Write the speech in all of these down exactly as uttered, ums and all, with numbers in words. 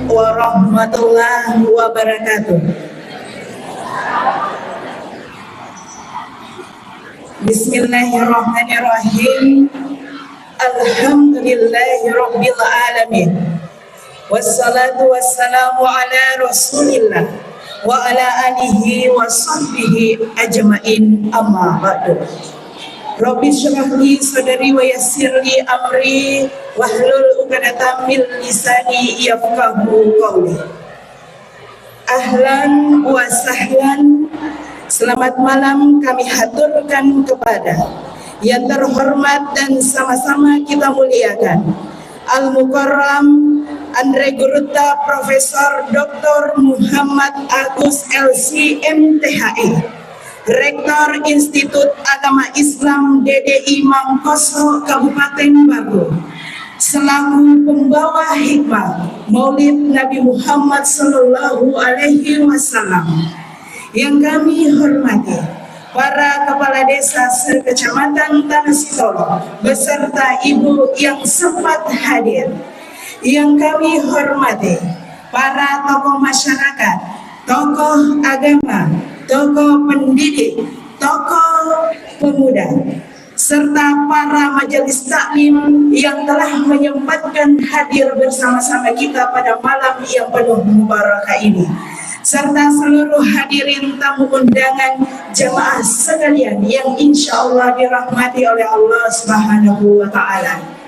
Warahmatullahi wabarakatuh. Bismillahirrahmanirrahim. Alhamdulillahirabbil alamin. Wassalatu wassalamu ala Rasulillah wa ala alihi wa sahbihi ajmain, amma ba'du. Rabbi syrah li sadri wa yassir li amri wahlul uqdatam min lisani yafqahu qawli. Ahlan wa sahlan. Selamat malam kami haturkan kepada yang terhormat dan sama-sama kita muliakan, Al-Mukarram Andre Gurutta Profesor Doktor Muhammad Agus L C M T H I, Rektor Institut Agama Islam D D I Mangkoso Kabupaten Baru, selaku pembawa hikmah Maulid Nabi Muhammad sallallahu alaihi wasallam. Yang kami hormati para kepala desa se-Kecamatan Tanah Sitolo beserta ibu yang sempat hadir. Yang kami hormati para tokoh masyarakat, tokoh agama, tokoh pendidik, tokoh pemuda, serta para majelis taklim yang telah menyempatkan hadir bersama-sama kita pada malam yang penuh mubarakah ini, serta seluruh hadirin tamu undangan, jamaah sekalian yang insya Allah dirahmati oleh Allah Subhanahu wa Ta'ala.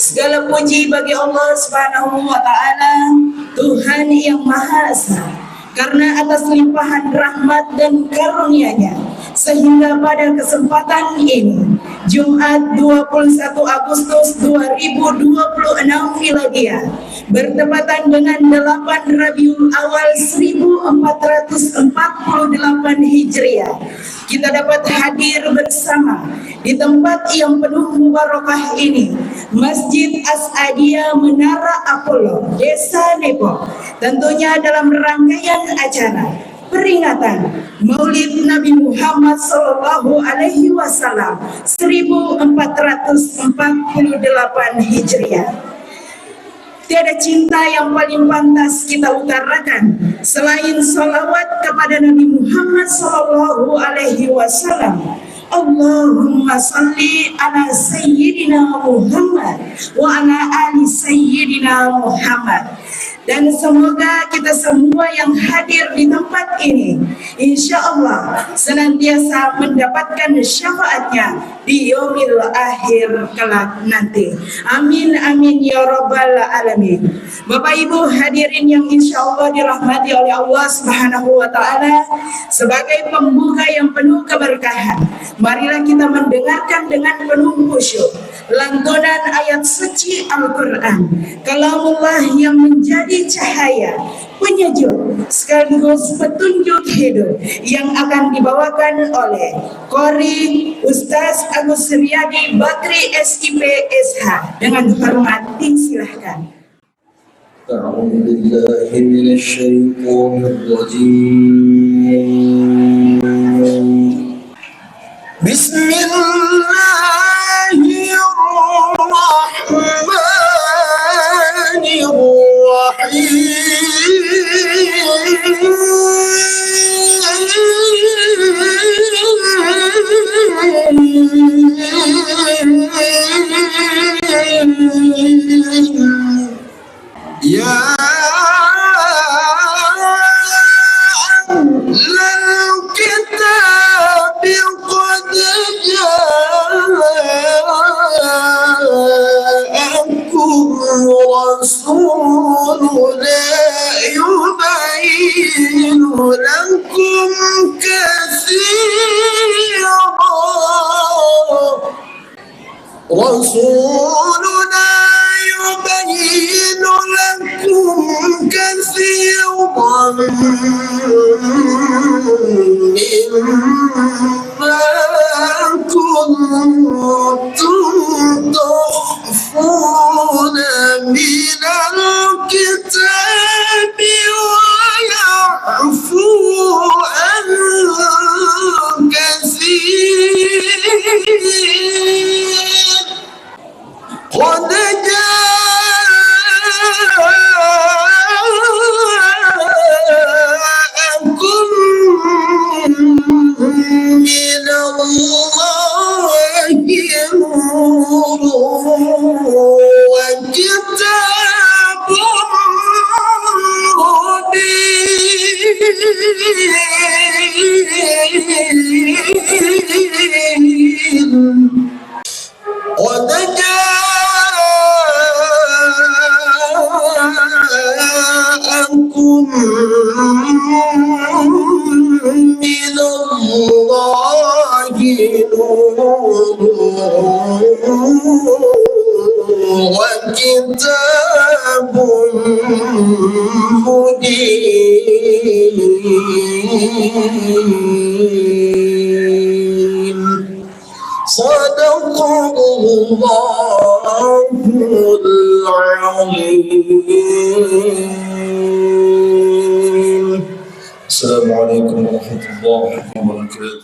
Segala puji bagi Allah Subhanahu wa Ta'ala, Tuhan yang Maha Esa, karena atas limpahan rahmat dan karunia-Nya, sehingga pada kesempatan ini, Jumat dua puluh satu Agustus dua ribu dua puluh enam Miladiah, bertepatan dengan delapan Rabiul Awal seribu empat ratus empat puluh delapan Hijriah, kita dapat hadir bersama di tempat yang penuh mubarakah ini, Masjid As'adiyah Menara Apollo, Desa Depok, tentunya dalam rangkaian acara peringatan Maulid Nabi Muhammad sallallahu alaihi wasallam seribu empat ratus empat puluh delapan Hijriah. Tiada cinta yang paling pantas kita utarakan selain salawat kepada Nabi Muhammad sallallahu alaihi wasallam. Allahumma salli ala Sayyidina Muhammad wa ala ali Sayyidina Muhammad. Dan semoga kita semua yang hadir di tempat ini, insya Allah, senantiasa mendapatkan syafaatnya di yaumil akhir kelak nanti. Amin, amin, ya rabbal alamin. Bapak Ibu hadirin yang insya Allah dirahmati oleh Allah Subhanahu wa Ta'ala, sebagai pembuka yang penuh keberkahan, marilah kita mendengarkan dengan penuh khusyuk lantunan ayat suci Al-Quran, kalamullah yang menjadi cahaya, penyejuk, sekaligus petunjuk hidup yang akan dibawakan oleh Qori Ustaz Agus Riyadi Bakri S I P S H. Dengan hormat disilahkan. أعوذ بالله من الشيطان الرجيم. بسم الله الرحمن الرحيم. يا أهل الكتاب قد جاءكم رسولنا يبين لكم كثيرا رسولنا يبين لكم كثيرا مما كنتم تخفون من الكتاب ويعفو عن كثير. قد جاءكم من الله نور وكتاب مبين. صدق الله العظيم. السلام عليكم ورحمة الله وبركاته.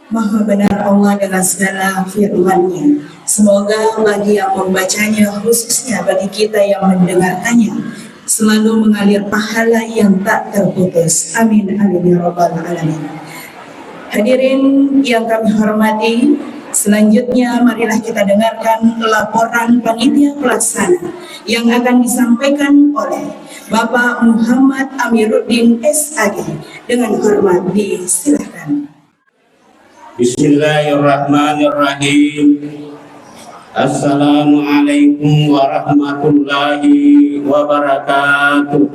Maha benar Allah dengan segala firman-Nya. Semoga bagi yang membacanya, khususnya bagi kita yang mendengarkannya, selalu mengalir pahala yang tak terputus. Amin, amin, ya rabbal alamin. Hadirin yang kami hormati, selanjutnya marilah kita dengarkan laporan panitia pelaksana yang akan disampaikan oleh Bapak Muhammad Amiruddin, S A G. Dengan hormat disilahkan. Bismillahirrahmanirrahim. Assalamualaikum warahmatullahi wabarakatuh.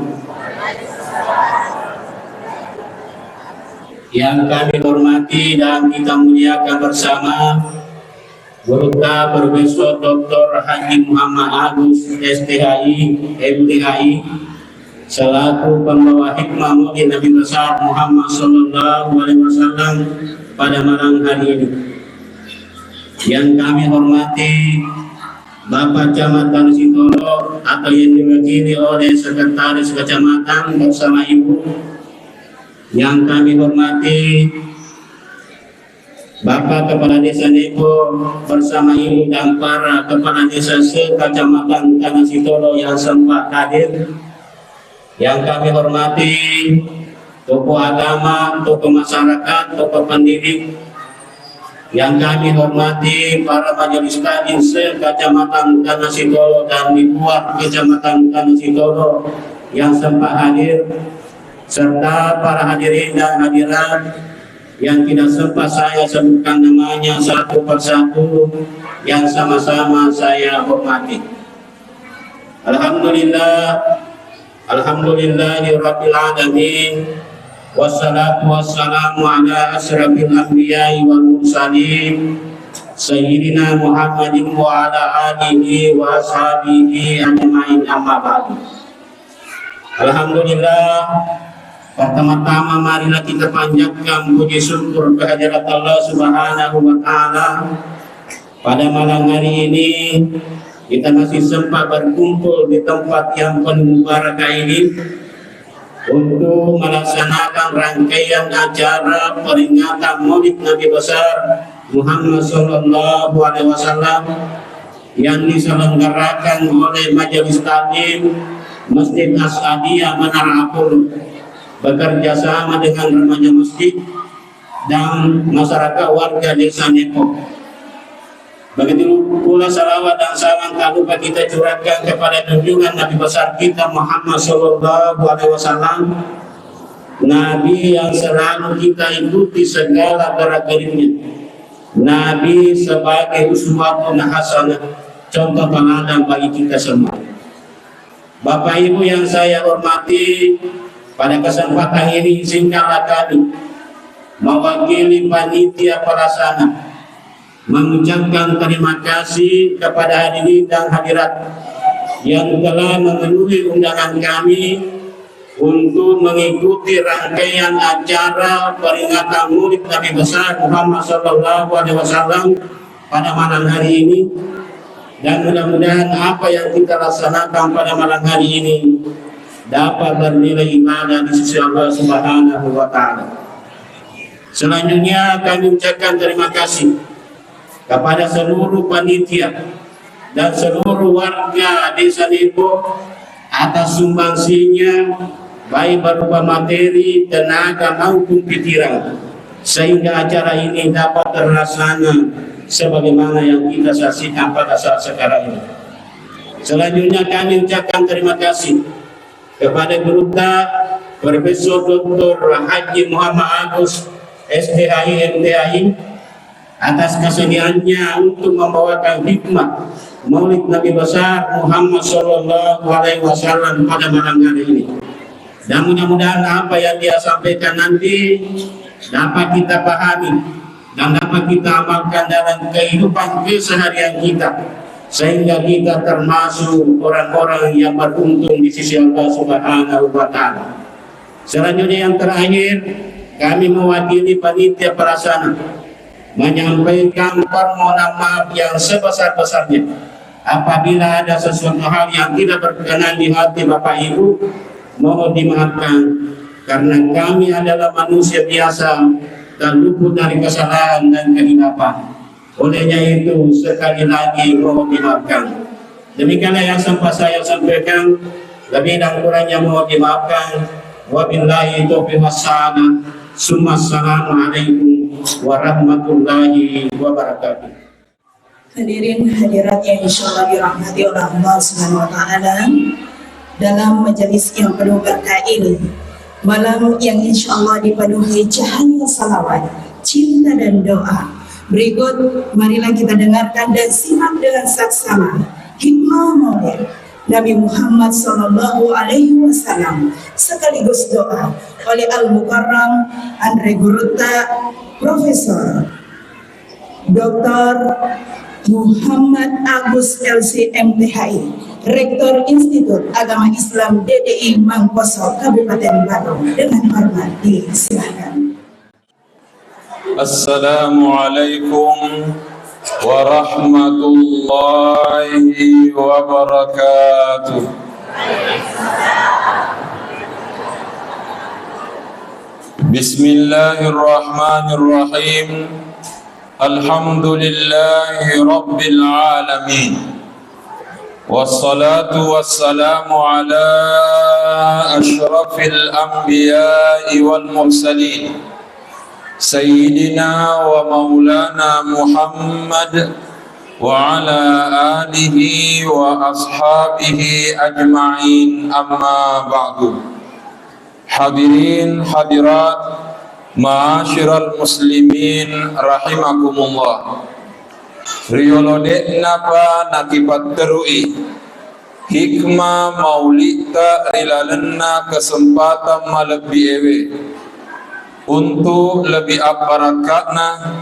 Yang kami hormati dan kita muliakan bersama, Gurutta Profesor Doktor Haji Muhammad Agus, S T H I, M T H I, selaku pembawa hikmah Maulid Nabi Besar Muhammad Sallallahu Alaihi Wasallam pada malam hari ini. Yang kami hormati Bapak Camat Tanah Sitolo atau yang diwakili oleh Sekretaris Kecamatan bersama Ibu. Yang kami hormati Bapak Kepala Desa Nepo bersama Ibu dan para Kepala Desa se-Kecamatan Tanah Sitolo yang sempat hadir. Yang kami hormati tokoh agama, tokoh masyarakat, tokoh pendidik. Yang kami hormati para majelis taklim se-Kecamatan Tanah Sitolo dan di luar Kecamatan Tanah Sitolo yang sempat hadir, serta para hadirin dan hadirat yang tidak sempat saya sebutkan namanya satu persatu, yang sama-sama saya hormati. Alhamdulillah, alhamdulillahi rabbil alamin. Wassalatu wassalamu ala asyrafil anbiya'i wal mursalin, sayyidina Muhammadin wa ala alihi wa ashabihi ajmain, amma ba'du. Alhamdulillah, pertama-tama marilah kita panjatkan puji syukur kehadirat Allah Subhanahu wa Ta'ala. Pada malam hari ini, kita masih sempat berkumpul di tempat yang penuh barakah ini untuk melaksanakan rangkaian acara peringatan Maulid Nabi Besar Muhammad Sallallahu Alaihi Wasallam yang diselenggarakan oleh Majelis Taklim Masjid As'adiyah Menara Apollo bekerja sama dengan remaja masjid dan masyarakat warga Desa Nepo. Begitu pula salawat dan salam tak lupa kita curahkan kepada junjungan Nabi besar kita Muhammad Sallallahu Alaihi Wasallam, Nabi yang selalu kita ikuti segala gerak-geriknya. Nabi sebagai uswatun hasanah, contoh teladan bagi kita semua. Bapak Ibu yang saya hormati, pada kesempatan ini izinkanlah kami mewakili panitia pelaksana mengucapkan terima kasih kepada hadirin dan hadirat yang telah memenuhi undangan kami untuk mengikuti rangkaian acara peringatan Maulid Nabi Besar Muhammad Sallallahu Alaihi Wasallam pada malam hari ini, dan mudah-mudahan apa yang kita laksanakan pada malam hari ini dapat bernilai ibadah di sisi Allah Subhanahu wa Ta'ala. Selanjutnya, kami ucapkan terima kasih kepada seluruh panitia dan seluruh warga Desa Nepo atas sumbangsihnya, baik berupa materi, tenaga, maupun pikiran, sehingga acara ini dapat terlaksana sebagaimana yang kita saksikan pada saat sekarang ini. Selanjutnya, kami ucapkan terima kasih kepada Gurutta Profesor Doktor Haji Muhammad Agus, S T H I, M T H I, atas kesediaannya untuk membawakan hikmah Maulid Nabi Besar Muhammad Sallallahu Alaihi Wasallam pada malam hari ini. Dan mudah-mudahan apa yang dia sampaikan nanti dapat kita pahami dan dapat kita amalkan dalam kehidupan keseharian kita, sehingga kita termasuk orang-orang yang beruntung di sisi Allah Subhanahu wa Ta'ala. Selanjutnya, yang terakhir, kami mewakili panitia pelaksana menyampaikan permohonan maaf yang sebesar-besarnya. Apabila ada sesuatu hal yang tidak berkenan di hati Bapak Ibu, mohon dimaafkan, karena kami adalah manusia biasa dan luput dari kesalahan dan kehilafan. Olehnya itu, sekali lagi mohon dimaafkan. Demikianlah yang sempat saya sampaikan. Lebih dan kurangnya mohon dimaafkan. Wabillahi taufiq wassalam. Summa assalamualaikum warahmatullahi wabarakatuh. Hadirin hadirat yang insyaallah dirahmati oleh Allah Subhanahu wa Ta'ala, dalam majelis yang penuh berkah ini, malam yang insyaallah dipenuhi cahaya salawat, cinta dan doa. Berikut, marilah kita dengarkan dan simak dengan saksama hikmah maulid Nabi Muhammad sallallahu alaihi wasallam sekaligus doa oleh Al Mukarram Andre Gurutta, Profesor Doktor Muhammad Agus L C M T H I, Rektor Institut Agama Islam D D I Mangkoso Kabupaten Barong, dengan hormat disilahkan. Assalamualaikum warahmatullahi wabarakatuh. Bismillahirrahmanirrahim. Alhamdulillahi rabbil alamin. Wassalatu wassalamu ala asyrafil anbiya'i wal mursalin, Sayyidina wa maulana Muhammad wa ala alihi wa ashabihi ajma'in, amma ba'du. Hadirin hadirat, ma'asyiral muslimin rahimakumullah. Riyolo de'napa nakipatterui hikmah maulitta ri lalenna kesempatan malebbi ewe, untuk lebbi abbarakka'na,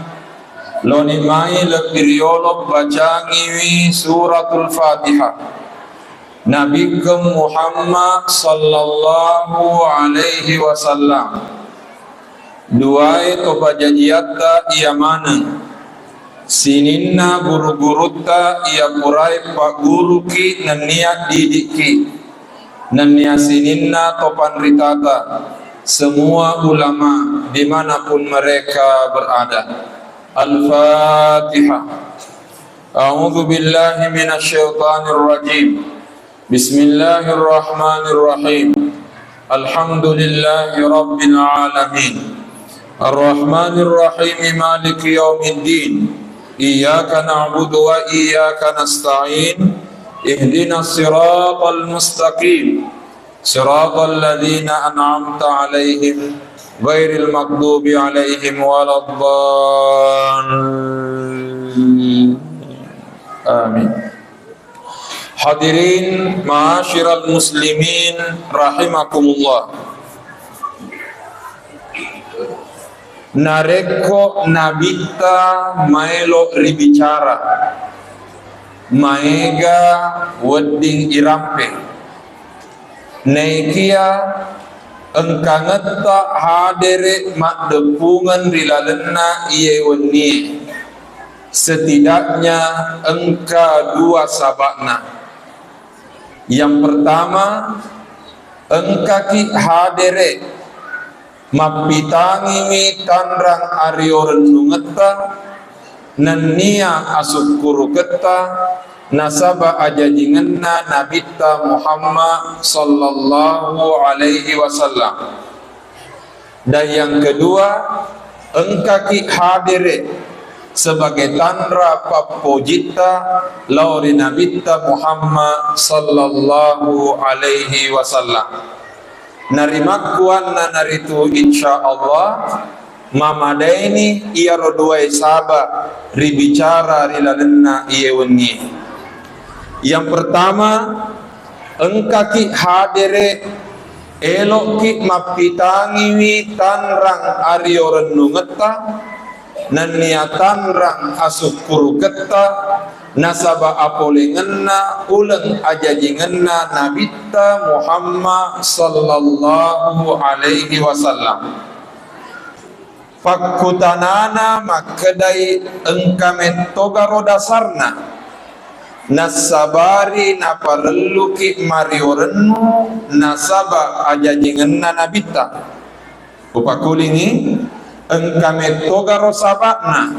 loni mai lebbi riyolo bacangiwi Suratul Fatihah. Nabikkeng Muhammad sallallahu alaihi wasallam. Duae to pajajiatta iya maneng, sininna guru-gurutta iya purae pagguruki nennia didikki, nennia sininna to panritata, semua ulama dimanapun mereka berada. Al-Fatihah. A'udzu billahi minasy syaithanir rajim. Bismillahirrahmanirrahim. Alhamdulillahi rabbil alamin. Arrahmanir rahim. Maliki yaumiddin. Iyyaka na'budu wa iyyaka nasta'in. Ihdinas siratal mustaqim. Siratal ladzina an'amta 'alaihim ghairil maghdubi 'alaihim waladdallin. Amin. Hadirin ma'asyiral muslimin rahimakumullah. Narekko nabitta maelo ribicara, maega wedding irampe. Naikia engkangetta hadere maddeppungeng ri lalenna iye wennie, setidaknya engka dua saba'na. Yang pertama, engkaki hadere mappitangiwi tanrang ario rennungetta nennia asukkuruketta nasaba ajajingenna Nabitta Muhammad sallallahu alaihi wasallam. Dan yang kedua, engkaki hadere sebagai tanra pappojitta lao ri Nabitta Muhammad sallallahu alaihi wasallam. Narimakkuannanaritu, insya Allah, mamadaini iyaro duae saba ribicara ri lalenna iye wennie. Yang pertama, engkaki hadere Elo'ki mappitangiwi tanrang ariorennungetta, nennia tanrang asukkuruketta, nasaba apolengenna uleng ajajingenna Nabitta Muhammad sallallahu alaihi wasallam. Pakkutanana makkedai, engka mettogaro dasarna nassabari naparelluki mariorennu nasaba ajajingenna Nabitta? Upakulingi, engka mettogaro saba'na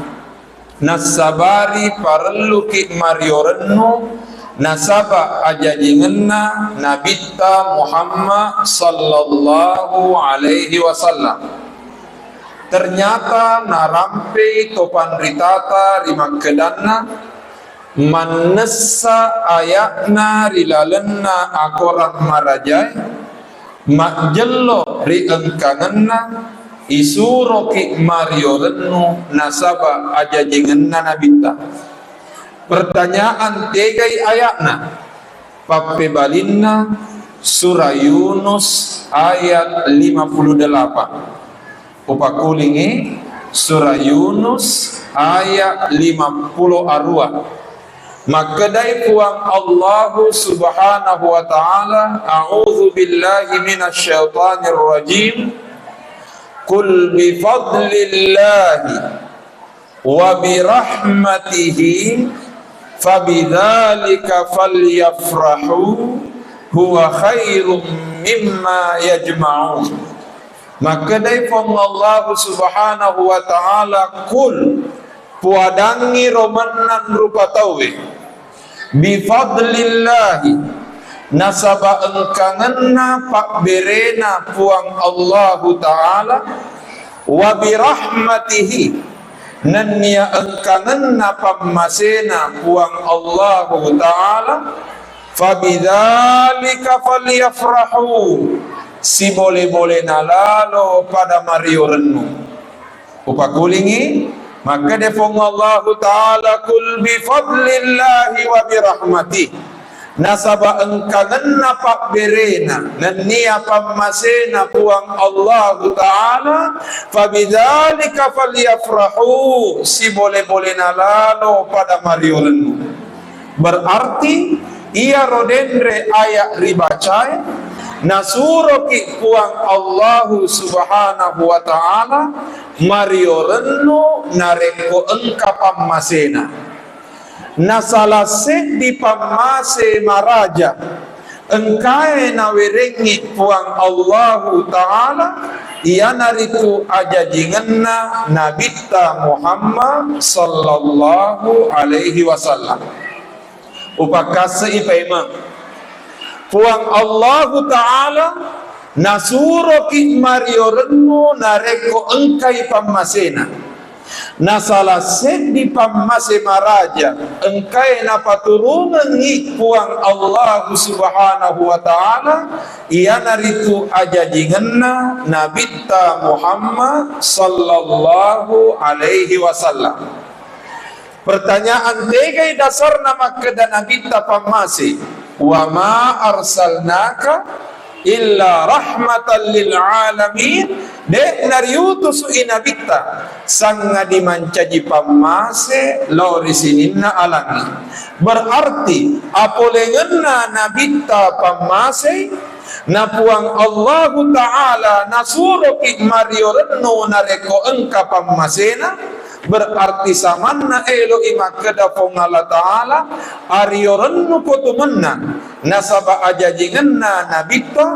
nassabari parelluki mariorennu nasaba ajajingenna Nabitta Muhammad sallallahu alaihi wasallam. Ternyata narampei to panritata ri makkedanna, mannessa aya'na ri lalenna akorang marajae, majjello ri engkangenna, isuroki mariorennu nasaba ajajingenna Nabitta. Pertanyaan, tegai aya'na? Pappebalinna, Surah Yunus ayat lima puluh delapan. Upakulingi, Surah Yunus ayat lima puluh arua. Makkedai Puang Allahu Subhanahu wa Ta'ala, "A'udzu billahi minasy syaithanir rajim. Qul bi fadlillahi wa bi rahmatihi fabidzalika falyafrahu huwa khairum mimma yajma'un." Makkedai Puang Allahu Subhanahu wa Ta'ala, "Qul," puadangngi ro mennang rupa tauwe, "bi fadlillahi," nasaba engkangenna pabberena Puang Allahu Ta'ala, "wa bi rahmatihi," nennia engkangenna pammasena Puang Allahu Ta'ala, "fabidzalika falyafrahu," sibole-bolena lalo pada mariorennu. Upakulingi, makkeda Puang Allahu Ta'ala, "Qul bi fadlillahi wa bi rahmatih." Nasaba engkangenna pabberena nennia pammasena Puang Allahu Ta'ala, "fabidzalika falyafrahu," sibole-bolena lalo pada mariorennu. Berarti, iyaro denre aya ribacae, nasuroki Puang Allahu Subhanahu wa Ta'ala mariorennu narekko engka pammasena. Na salah seddi pammase maraja engkae nawerengngi Puang Allahu Ta'ala, iyanaritu ajajingenna Nabitta Muhammad sallallahu alaihi wasallam. Upakkasse'i paimeng. Puang Allahu Ta'ala nasuroki mariorennu narekko engkai pammasena. Na salah seddi pammase maraja engkae napaturungengngi Puang Allahu Subhanahu wa Ta'ala, iyanaritu ajajingenna Nabitta Muhammad sallallahu alaihi wasallam. Pertanyaan, tegai dasarna makkeda Nabitta pammase? "Wa ma arsalnaka illa rahmatan lil alamin," de' nariutusu'i Nabitta sangadi mancaji pammase lao ri sininna alangnge. Berarti, apolengenna Nabitta pammasei, na Puang Allahu Ta'ala nasuroki mariorennu narekko engka pammasena, berarti samanna elo'i makkeda Puang Allah Ta'ala, ariorennuko tu mennang, nasaba ajajingenna Nabitta,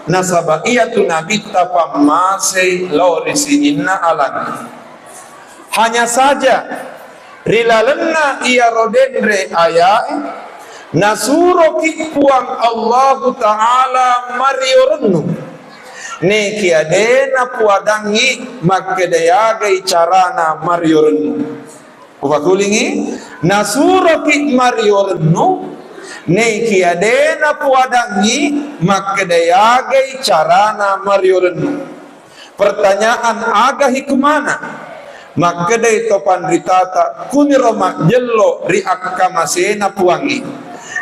nasaba iyatu Nabitta pammasei lao ri sininna alangnge. Hanya saja, ri lalenna iyaro denre ayae, nasuroki Puang Allahu Ta'ala mariorennu. Nekia de' napuadangngi makkeda yagai carana mariorennu. Upakulingi, nasuroki mariorennu, nekia de' napuadangngi makkeda yagai carana mariorennu. Pertanyaan, aga hikmana? Makkedai to panritata, kuniro majjello ri akkamasena Puangnge.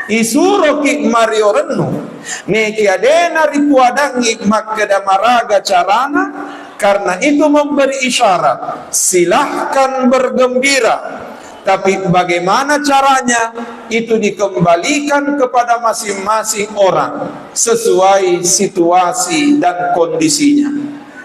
Isuroki mario rennu, nekia dena ripuadangngi makkeda maraga carana, karena itu memberi isyarat, silahkan bergembira. Tapi bagaimana caranya, itu dikembalikan kepada masing-masing orang sesuai situasi dan kondisinya.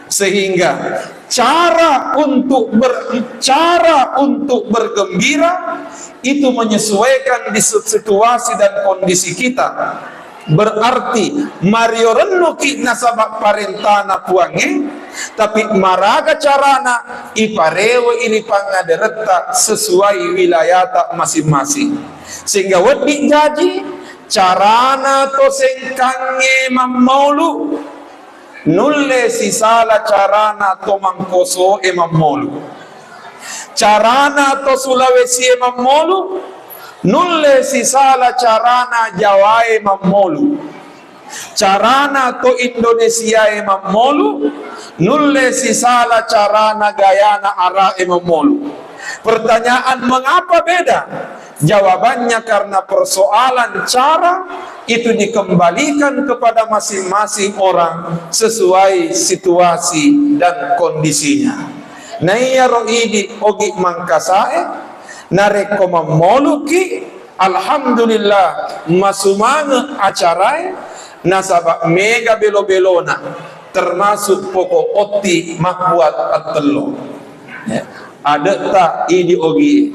Sehingga cara untuk ber-, cara untuk bergembira itu menyesuaikan di situasi dan kondisi kita. Berarti mario rennuki nasaba parentana Puangnge, tapi maraga carana iparewei ri pangaderetta sesuai wilayata masing-masing. Sehingga wedding jaji carana to Sengkangnge mammaulu, nulle sisala carana to Mangkosoe mammolu. Carana to Sulawesie mammolu, nulle sisala carana Jawae mammolu. Carana to Indonesiae mammolu, nulle sisala carana gayana Arae mammolu. Pertanyaan, mengapa beda? Jawabannya karena persoalan cara itu dikembalikan kepada masing-masing orang sesuai situasi dan kondisinya. Naiyaro idi Ogi Mangkasae, narekko mammoluki, alhamdulillah, masumange acarae, nasaba mega belo-belona, termasuk poko otti mabbuat attello. Ya. Adetta idi Ogi.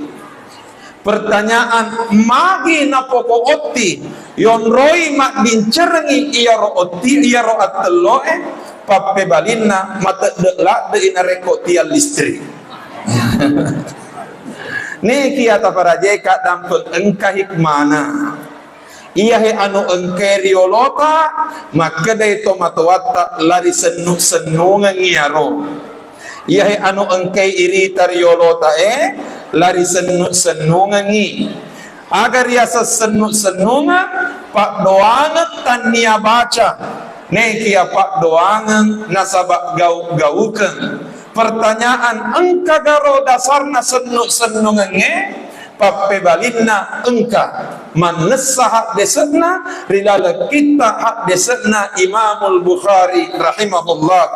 Pertanyaan, magi napoko otti yonroi maddincerengi iyaro otti, iyaro attelloe? Pappebalinna, matedde ladde i narekko tiang listrik. Nekia taparajeka dampeng engka hikmana. Iyahe anu engkae riolota, makkedai tomatoatta lari sennu-sennungengngi iyaro. Iyahe anu engkae irita riolotae, lari sennu-sennungengngi. Aga riaseng sennu-sennungeng? Paddoangeng tannia baca. Nekia paddoangeng nasaba gau-gaukeng. Pertanyaan, engkagaro dasarna sennu-sennungengnge? Pappebalinna engka. Mannessa haddese'na ri laleng kitta haddese'na Imamul Bukhari rahimahullah,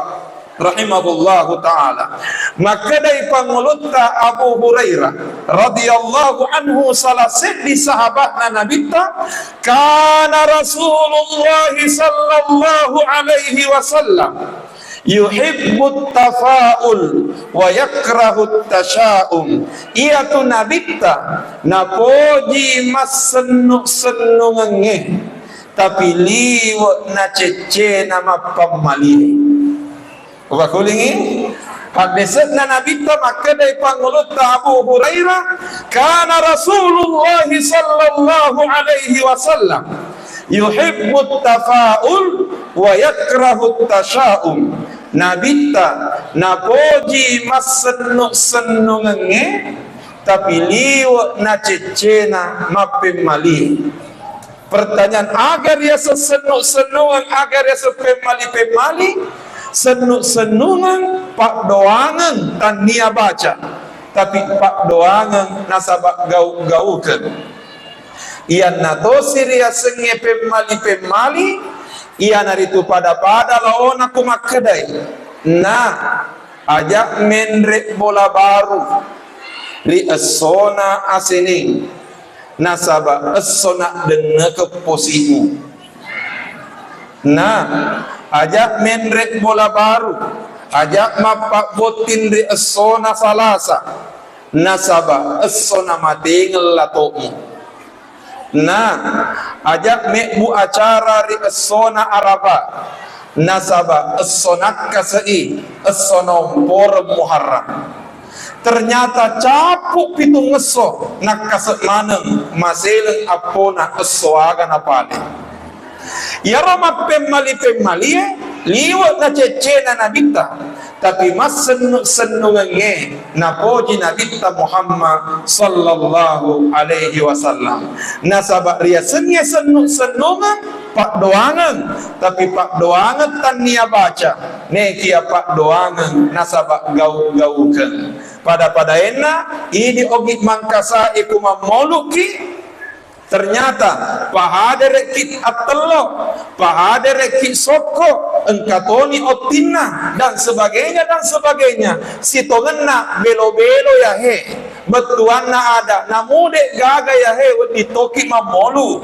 rahimahullahu ta'ala. Makkedai pangulutta Abu Hurairah radhiyallahu anhu, salah seddi sahabatna Nabitta, kana Rasulullah sallallahu alaihi wasallam yuhibbut tafaul wa yakrahut tasyaum. Iyatu Nabitta napoji massennu-sennungengnge, tapi liwe' naceccena mappammalie. Upakulingi, haddese'na Nabitta makkedai pangulutta Abu Hurairah, kana Rasulullah sallallahu alaihi wasallam yuhibbut tafaul wa yakrahut tasyaum. Nabitta napoji massennu-sennungengnge, tapi liwe' naceccena mappemmalie. Pertanyaan, aga riaseng sennu-sennungeng, aga riaseng pemmali-pemmali? Sennu-sennungeng paddoangeng tannia baca, tapi paddoangeng nasaba gau-gaukeng. Iyanna tosi riasengnge pemmali-pemmali, iyanaritu pada-pada laona ku makkedai, na aja' menre' bola baru ri essona aseneng, nasaba esso naddennekeng posi'mu. Na aja' menre' bola baru, aja' mappabbotting ri essona Salasa, nasaba esso namatengeng lato'mu. Na aja' mebbu acara ri essona Araba, nasaba esso nakkase'i esso naomporeng Muharram. Ternyata cappu pitung esso nakkase' maneng maseleng appona esso aga napale. Iyaro mappemmali-pemmalie liwe' naceccena Nabitta, tapi massennu-sennungengnge napoji Nabitta Muhammad sallallahu alaihi wasallam. Nasaba riasengnge sennu-sennungeng paddoangeng, tapi paddoangeng tannia baca, nekia paddoangeng nasaba gau-gaukeng. Pada-padaenna, idi Ogi Mangkasae ku mammoluki, Ternyata pahaderekki attello, pahaderekki sokko, engka toni ottinna, dan sebagainya, dan sebagainya. Sitongenna belo-belo yahe, bettuanna ada, namu de gaga yahe, wedding toki mammolu.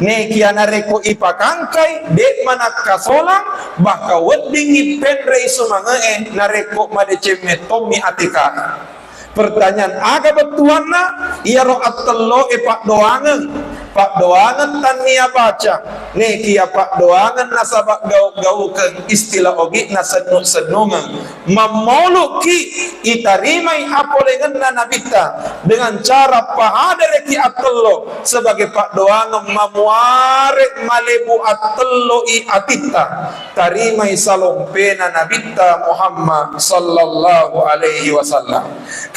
Nekia narekko ipakangkai, de manakkasolang, bahkan weddingngi penrei sumange'e narekko madeceng mettommi atekae. Pertanyaan, aga bettuanna? Iyaro attello'e paddoangeng. Paddoangeng tannia baca. Nekia paddoangeng nasaba gau-gaukeng, istilah ogi'na sennu-sennungeng. Mammoluki itarimai apolengenna Nabitta dengan cara pahadereki attello sebagai paddoangeng mamuare malebu attello'i atitta. Tarimai salompena Nabitta Muhammad sallallahu alaihi wasallam.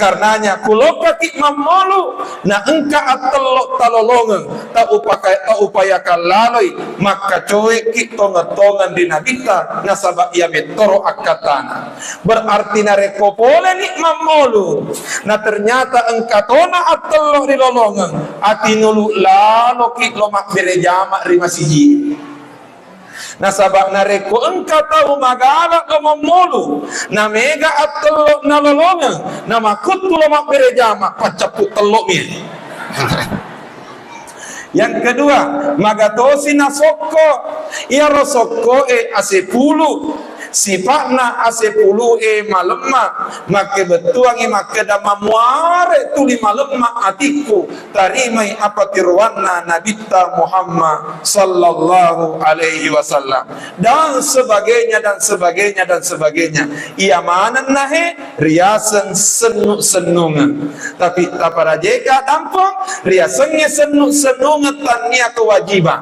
Karenanya, kulokkaki mammolu, na engka attello talolongeng, taupaka-, taupayakan laloi, makkacoekki tongeng-tongeng ri Nabitta, nasaba iya mettoro akkatana. Berarti narekko poleni mammolu, na ternyata engka tona attello rilolongeng, atinulu laloki lo mabbere jama ri masigi. Nasaba narekko engka tau magala lo mammolu, na mega attello nalolongeng, na makuttu lo mabbere jama, paccappu tellomi. Yang kedua, magatosi nasokko. Iyaro sokkoe asepulu, sipa'na asepulu'e malemma, makkebettuangi makkeda mamuare tuli malemma atikku. Tarimai apatiroanna Nabitta Muhammad sallallahu alaihi wasallam, dan sebagainya, dan sebagainya, dan sebagainya. Iya manenna he riaseng sennu-sennungeng. Tapi taparajeka dampeng, riasengnge sennu-sennungeng tannia kewajiban.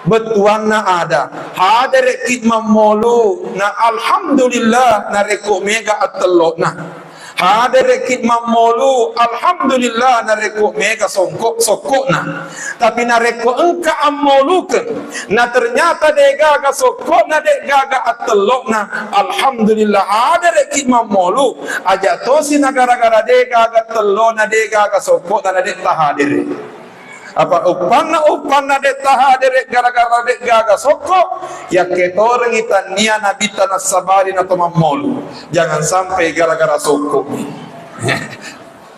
Bettuanna ada, haderekki mammolu, na alhamdulillah narekko mega attello'na. Haderekki mammolu, alhamdulillah, narekko mega songko-, sokko'na. Tapi narekko engka ammolukeng, na ternyata degaga sokko'na, degaga attello'na, alhamdulillah, haderekki mammolu. Aja tosi na gara-gara degaga tellona, degaga sokko'na, na de tahadere. Apa uppanna, uppanna de tahadere gara-gara de gaga sokko, yakke torengi tannia Nabitta nassabari na to mammolu. Jangan sampai gara-gara sokko.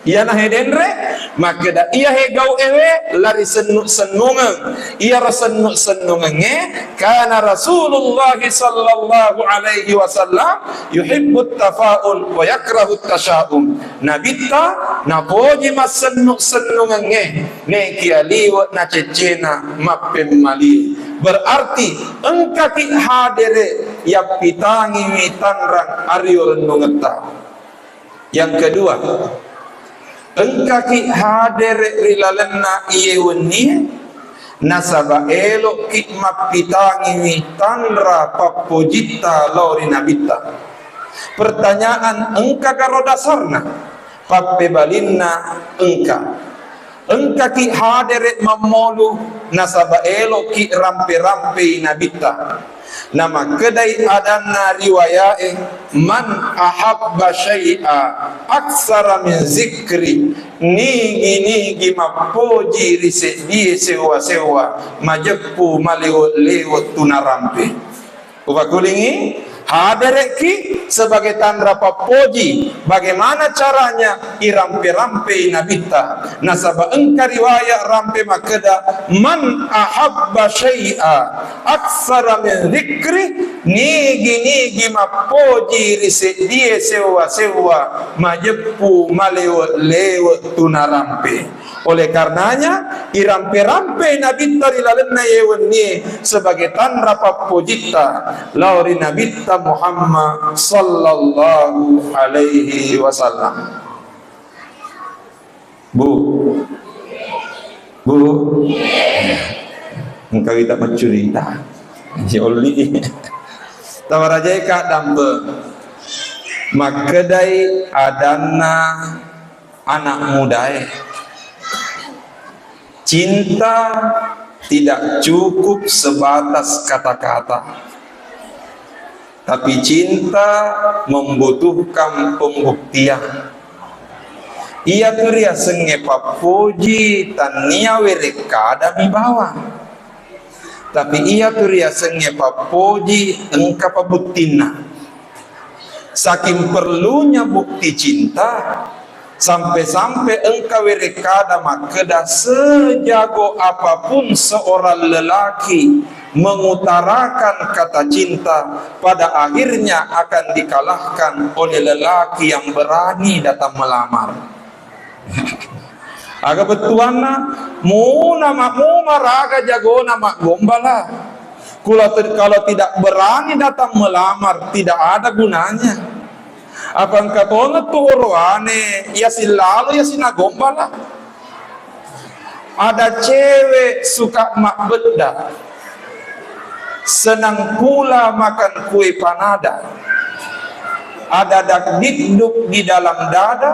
Iyana he denre, makkeda iya he gau ewe lari sennu-sennungeng. Iyaro sennu-sennungengnge, kana Rasulullah sallallahu alaihi wasallam yuhibbut tafaul wa yakrahut tasyaum. Nabitta napoji massennu-sennungengnge, nekia liwe' naceccena mappemmalie. Berarti engkaki hadere yappitangiwi tanrang ario rennungetta. Yang kedua, engkaki hadere ri lalenna iye wennie, nasaba elo'ki mappitangiwi tanra pappojitta lao ri Nabitta. Pertanyaan, engka garo dasarna? Pappebalinna, engka. Engkaki hadere mammolu nasaba elo'ki rampe-rampei Nabitta. Namakkedai adanna riwayae, "Man ahabba syai'a aksara min zikri," nigi-nigi mappoji ri seddie sewwa-sewwa, majeppu malewe-lewe tunarampe. Upakulingi, haderekki sebagai tanra pappoji. Bagaimana caranya? Irampe-rampei Nabitta. Nasaba engka riwayat rampe makkeda, "Man ahabba syai'a aksara min zikri," nigi-nigi mappoji ri seddie sewwa-sewwa, majeppu malewe-lewe tunarampe. Oleh karenanya, irampe-rampei Nabitta ri lalenna ye wennie sebagai tanra pappojitta lao ri Nabitta Muhammad sallallahu alaihi wasallam. Bu, Bu, engka wita maccurita. Si Olli. Tawarajai ka dambe. Makkedai adanna anak mudae. Cinta tidak cukup sebatas kata-kata, tapi cinta membutuhkan pembuktian. Iyatu riasengnge pappoji tannia werekkadami bawang. Tapi iyatu riasengnge pappoji engka pabuttinna. Saking perlunya bukti cinta, sampe-sampe engka werekkada makkeda, sejago apapun seorang lelaki mengutarakan kata cinta, pada akhirnya akan dikalahkan oleh lelaki yang berani datang melamar. Aga bettuanna, muna ma-, mumaraga jagona maggombala. Kula te-, kalau tidak berani datang melamar, tidak ada gunanya. Apa engka tongeng tu oroane, iya sillalo, iya sinagombala. Ada cewek suka mabbedda, senang pula makan kue panada. Ada dakdikduk di dalam dada,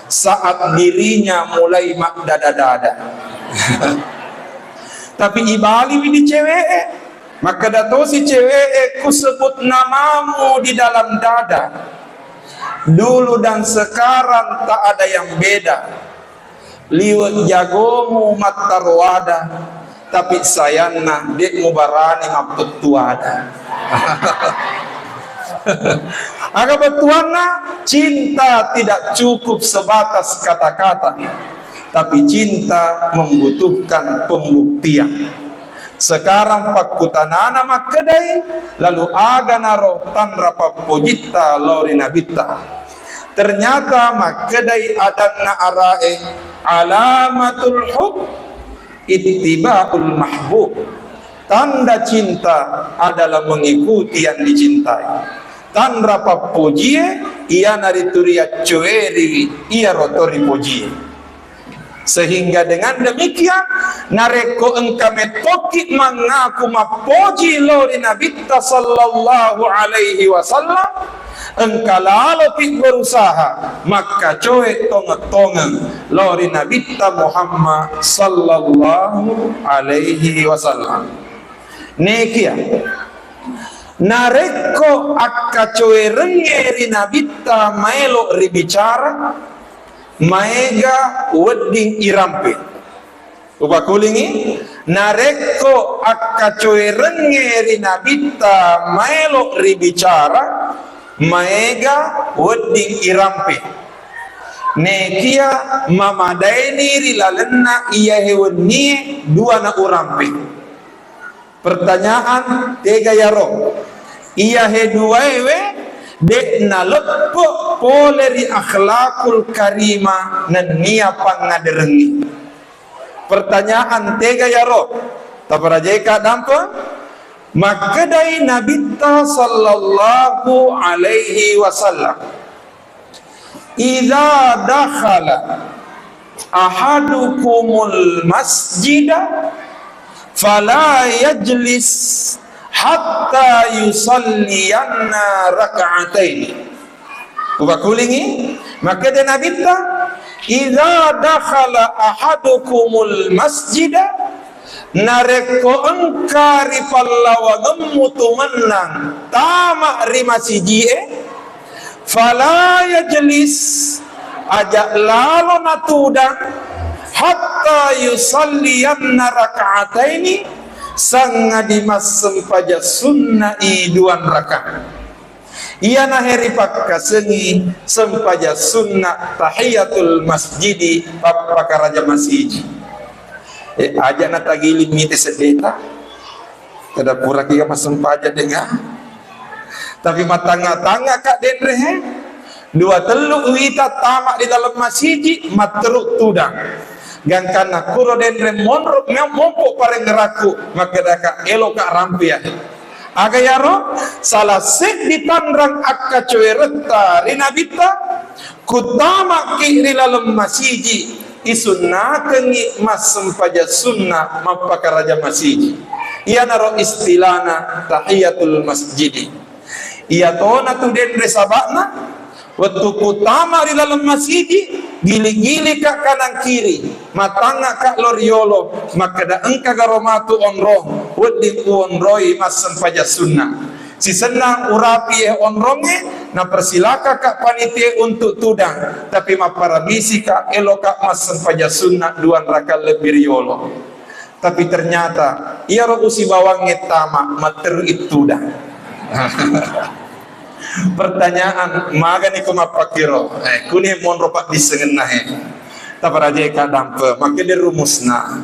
saat dirinya mulai maddada-dada. Tapi ibaliwi di cewek e, makkeda tosi cewek e, kusebut namamu di dalam dada. Dulu dan sekarang tak ada yang beda. Liwe' jagomu mattaroada, tapi sayanna de' mubarani mappettuada. Aga bettuanna, cinta tidak cukup sebatas kata-kata, tapi cinta membutuhkan pembuktian. Sekarang pakkutanana makkedai, lalu aga naro tanra pappojitta lao ri Nabitta? Ternyata makkedai adanna arae, alamatul hub ittiba'ul mahbub. Tanda cinta adalah mengikuti yang dicintai. Tanra pappojie iyanaritu riaccoeriwi iyaro to ripojie. Sehingga dengan demikian, narekko engka mettoki mangaku mappoji lao ri Nabitta sallallahu alaihi wasallam, engka lalopi berusaha makkacoe tongeng-tongeng lao ri Nabitta Muhammad sallallahu alaihi wasallam. Nekia, narekko akkacoerengnge ri Nabitta maelo ribicara, maega wedding irampe. Upakulingi, narekko akkacoerengnge ri Nabitta maelo ribicara, maega wedding irampe. Nekia mamadaini ri lalenna iyahe wennie dua na urampe. Pertanyaan, tega yaro? Iyahe duaewe de' naleppe' pole ri akhlakul karimah nennia pangngaderengnge. Pertanyaan, tega yaro? Taparajeka dampeng. Makkedai Nabitta sallallahu alaihi wasallam, "Idza dakhala ahadukumul masjida fala yajlis hatta yusalliyanna rak'ataini." Upakulingi, makkeda Nabitta, "Idza dakhala ahadukumul masjida," narekko engka ri pallawangemmu tu mennang tama ri masiji'e, fala yajlis, aja lalo natudang, hatta yusalliyanna rak'ataini, sangadi massempajang sunna'i duang rakaat. Iyanahe ripakkasengi sempajang sunna tahiyatul masjidi, pappakaraja masiji. Eh, aja natagiling mite seddeta. Tada puraki ga massempajang denga. Tapi matangnga-tangnga ka denre he. Dua tellu wita tama di dalam masiji, matteru tudang. Gangkanna kuro denre monro, mompo parengngerakku, makkedaka eloka rampiang. Aga yaro? Salah seddi tanrang akkacoeretta ri Nabitta, kutamaki ri laleng masiji, isunnakengngi massempajang sunna mappakaraja masiji. Iyanaro istilana tahiyatul masjidi. Iyatona tu denre saba'na, wettu kutama ri laleng masiji, gili-gilika kanang kiri, matangngaka lo riolo, makkeda, engkaga ro matu onrong, wedding uonroi massempajang sunna. Sisenna urapi e onrongnge, Napersilakaka panitia untuk tudang, tapi mapparamisi ka, eloka massempajang sunna duang rakang lebbi riolo. Tapi ternyata iyaro usibawangnge tama matteru ittudang. Pertanyaan, magani ko mappakkiro? Eh, kuni monro paddissengenna he. Taparajae kadampe, makkede rumusna.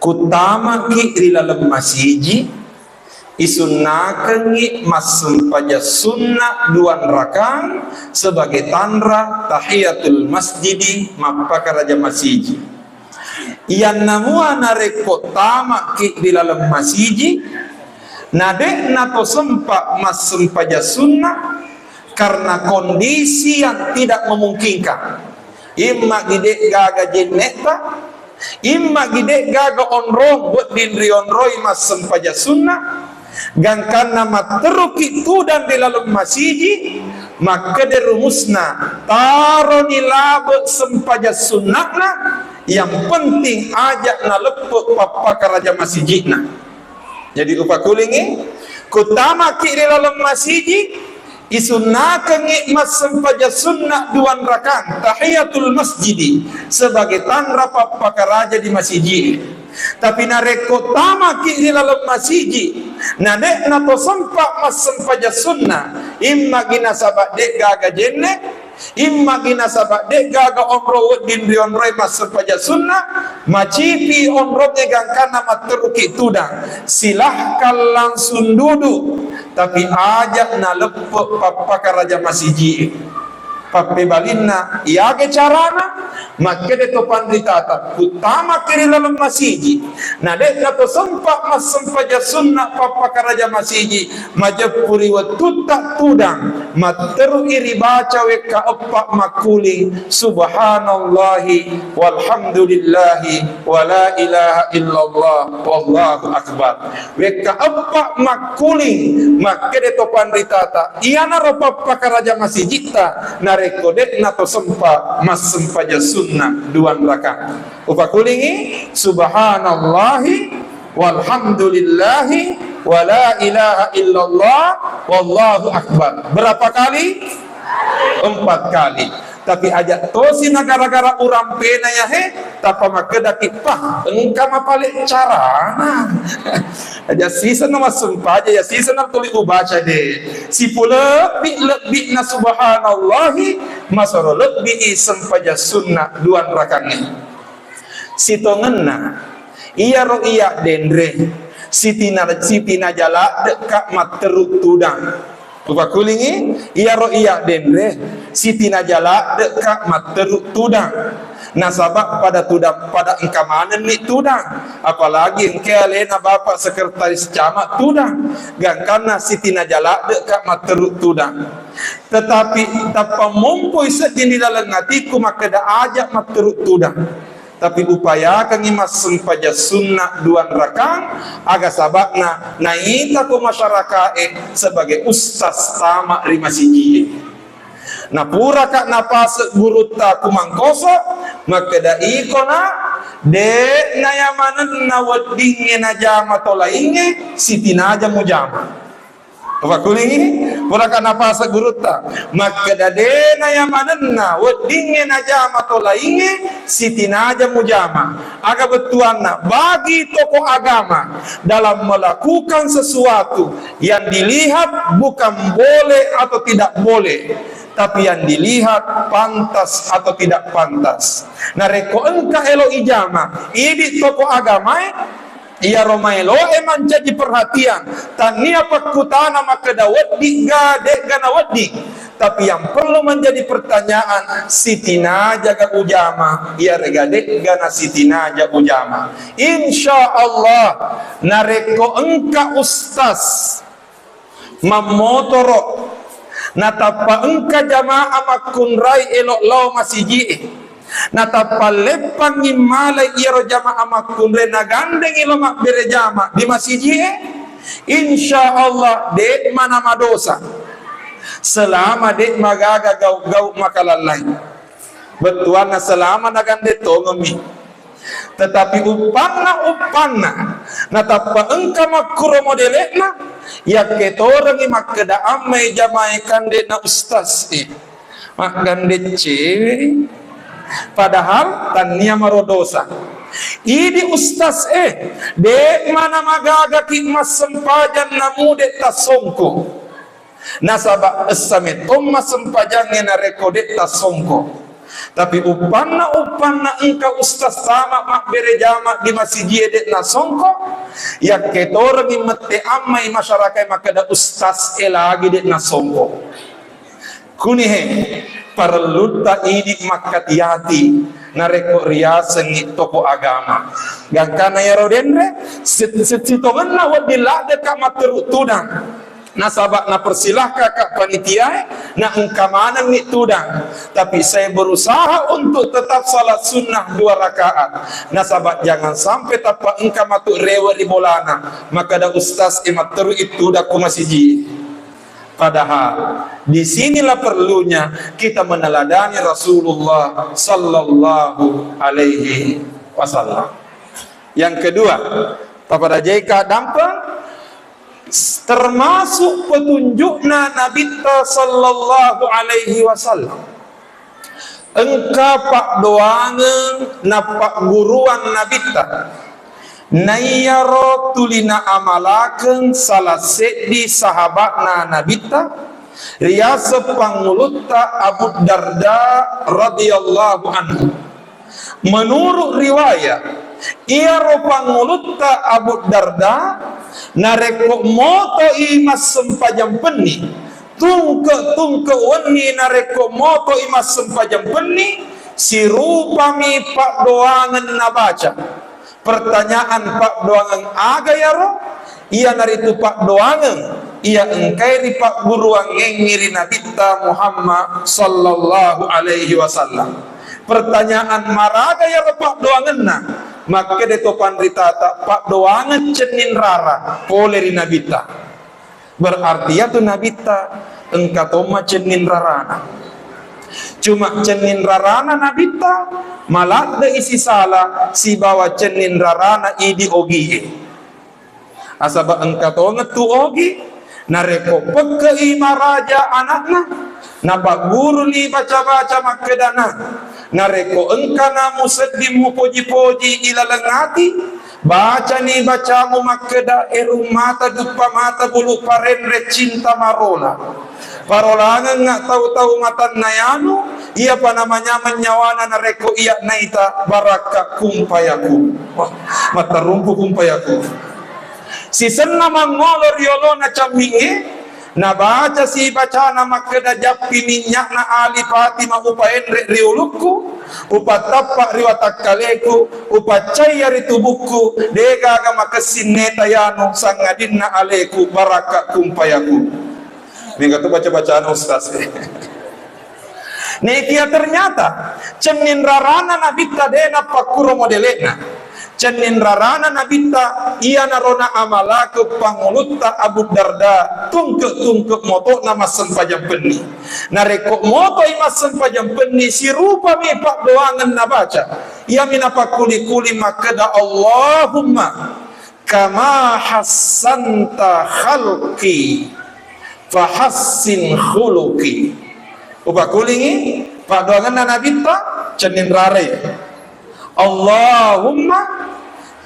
Kuttamaki ri laleng masiji, isunnakengngi massempajang sunna duang rakang sebagai tanra tahiyatul masjidi, mappakaraja masiji. Iyanna mua narekko tamaki ri laleng masiji, na de'na to sempa massempajang sunna karena kondisi yang tidak memungkinkan. Imma gi de'gaga jenne'ta, imma gi de'gaga onrong wedding rionroi massempajang sunna, gangkanna matteruki tudang ri laleng masiji, makkede rumusna, taroni labe sempajang sunna'na, yang penting aja naleppe pappakaraja masiji'na. Jadi upakulingi, kutamaki ri laleng masiji, isunnakengngi massempajang sunna duang rakang tahiyatul masjidi sebagai tanra pappakaraja di masiji. Tapi narekko tamaki ri laleng masiji, na de'na to sempa massempajang sunna, imma gi nasaba de'gaga jenne, imma gi nasaba de'gaga onrong wedding rionroi massempajang sunna, macipi onrongnge gangkanna matteruki tudang, silahkan langsung duduk, tapi aja naleppe pappakaraja masiji. Pappebalinna, iyaga carana, makkede to panritata, kuttamaki ri laleng masiji, na de'na to sempa massempajang sunna pappakaraja masiji, majeppu ri wettutta tudang, matteru'i ribaca wekka eppa makkuling, subhanallahi walhamdulillahi wala ilaha illallah wallahu akbar. Wekka eppa makkuling, makkede to panritata, iyanaro pappakaraja masijitta narekko de'na to sempa massempajang sunna duang rakang. Upakulingi, subhanallahi walhamdulillahi wala ilaha illallah wallahu akbar. Berapa kali? Empat kali. Tapi aja tosi na gara-gara urampena ya he, tappa makkedaki, "Pah, engka mapale carana." Aja siseng na massempaja, ya siseng na tuli ubaca de. Sipulebbi-lebbi na subhanallahi, masoro lebbi i sempajang sunna duang rakangnge. Sitongenna, iyaro iya denre, sitina-, sitinaja ladde'ka matteru tudang. Upakulingi, iyaro iya denre, sitinaja ladde'ka matteru tudang. Nasaba pada tudang, pada engka manenni tudang. Apalagi engka alena Bapak Sekretaris Camat tudang. Gangkanna sitinaja ladde'ka matteru tudang. Tetapi tappa mompoi sedding di laleng atiku makkeda aja matteru tudang. Tapi upayakangngi massempajang sunna duang rakang, aga saba'na naitako masyarakae sebagai ustaz tama ri masijie. Napuraka napase gurutta ku Mangkoso, makkeda, "Iko na, de'na ya manenna weddingnge najama to laingnge, sitinaja mujama." Upakulingi, puraka napase gurutta, makkeda, "De'na ya manenna weddingnge najama to laingnge, sitinaja mujama." Aga bettuanna, bagi tokoh agama dalam melakukan sesuatu yang dilihat bukan boleh atau tidak boleh, tapi yang dilihat pantas atau tidak pantas. Narekko engka elo ijama, idi tokoh agamae, iyaro maeloe mancaji perhatian, tannia pakkutana makkeda wedding ga, de'ga na wedding. Tapi yang perlu menjadi pertanyaan, sitinaja ga ujama, iyarega de'ga na sitinaja ujama. Insya Allah, narekko engka ustaz mammotoro, natappa engka jamaah makkunrai elo lao masiji'e, natappa leppangngi malai iyaro jamaah makkunrai nagandengi lo mabbere jama di masiji'e, insya Allah de' mana madosa selama de' magaga gau-gau makalallai. Bettuanna selama nagande tongemmi. Tetapi uppanna, uppanna, natappa engka makkuro modele'na, Yakketorengngi makkeda ammai jamae kande na ustaz e. Maggandeng cewek. Padahal tannia maro dosa. Idi ustaz e, de' mana magagaki massempajang namu de' tassongko. Nasaba essa metto massempajangnge narekko de' tassongko. Tapi uppanna, uppanna engka ustaz tama mabbere jama di masijie de' nasongko, yakketorengngi mette ammai masyarakat makkeda ustaz e lagi de' nasongko. Kunihe parellutta idi makkati-ati narekko riasengngi toko agama. Gangkana iyaro denre, sit-, sit-, sitongenna wedding laddeka matteru tudang. Nasaba napersilahkaka panitiae, na engka manenni tudang. Tapi saya berusaha untuk tetap salat sunnah dua rakaat. Nasaba jangan sampai tappa engka matu rewe ri bolana. Makkeda ustaz e matteru tudang ko masiji. Padahal di sinilah perlunya kita meneladani Rasulullah sallallahu alaihi wasallam. Yang kedua, pappada jaika dampeng, termasuk petunjukna Nabitta sallallahu alaihi wasallam. Engka paddoangeng nappagguruang Nabitta. Naiyaro tuli naamalakeng salah seddi sahabatna Nabitta, riaseng pangulutta Abu Darda radhiyallahu anhu. Menurut riwayat, iyaro pangulutta Abu Darda, narekko motoi massempajang penni, tungke-tungke wenni narekko motoi massempajang penni, sirupami paddoangeng nabaca. Pertanyaan, paddoangeng aga iyaro? Iyanaritu paddoangeng iya engkae ripagguruangengngi ri Nabitta Muhammad sallallahu alaihi wasallam. Pertanyaan, maraga iyaro paddoangenna? Makkeda to panritata, paddoangeng cenning rara pole ri Nabitta. Berarti iyatu Nabitta engka tomma cenning rarana. Cuma cenning rarana Nabitta maladde isi sala sibawa cenning rarana idi ogie. Nasaba engka tongeng tu ogi, narekko pekke'i maraja anakna, napagguruni baca-baca makkedana, narekko engkana musedding mupoji-poji ilaleng ati, bacani bacamu makkeda, erung mata, duppa mata, bulu parenre, cinta marola. Parolangengnga tau-tau matanna yanu, iyapa namanyameng nyawana narekko iya naita barakka kumpayaku. Wah, mattarumpu kumpayaku. Sisenna mangolo riolona cammingnge, nabaca sibacana makkeda, jappi minynya'na Ali Fatimah upaenre ri ulukku, upattappa ri watakkaleku, upaccaiya ri tubukku, degaga makessing neta yanu sangadinna aleku barakka kumpayaku. Mega tu baca-bacana ustaz. Nekia ternyata cenning rarana Nabitta de nappakkuro modele'na. Cenning rarana Nabitta iyanaro naamalakeng pangulutta Abu Darda, tungke-tungke moto'na massempajang penni. Narekko motoi massempajang penni, sirupami paddoangeng nabaca. Iyami napakkuli-kuli makkeda, Allahumma kama hassanta khalqi fahassin khuluqi. Upakulingi paddoangenna Nabitta cenning rarai. Allahumma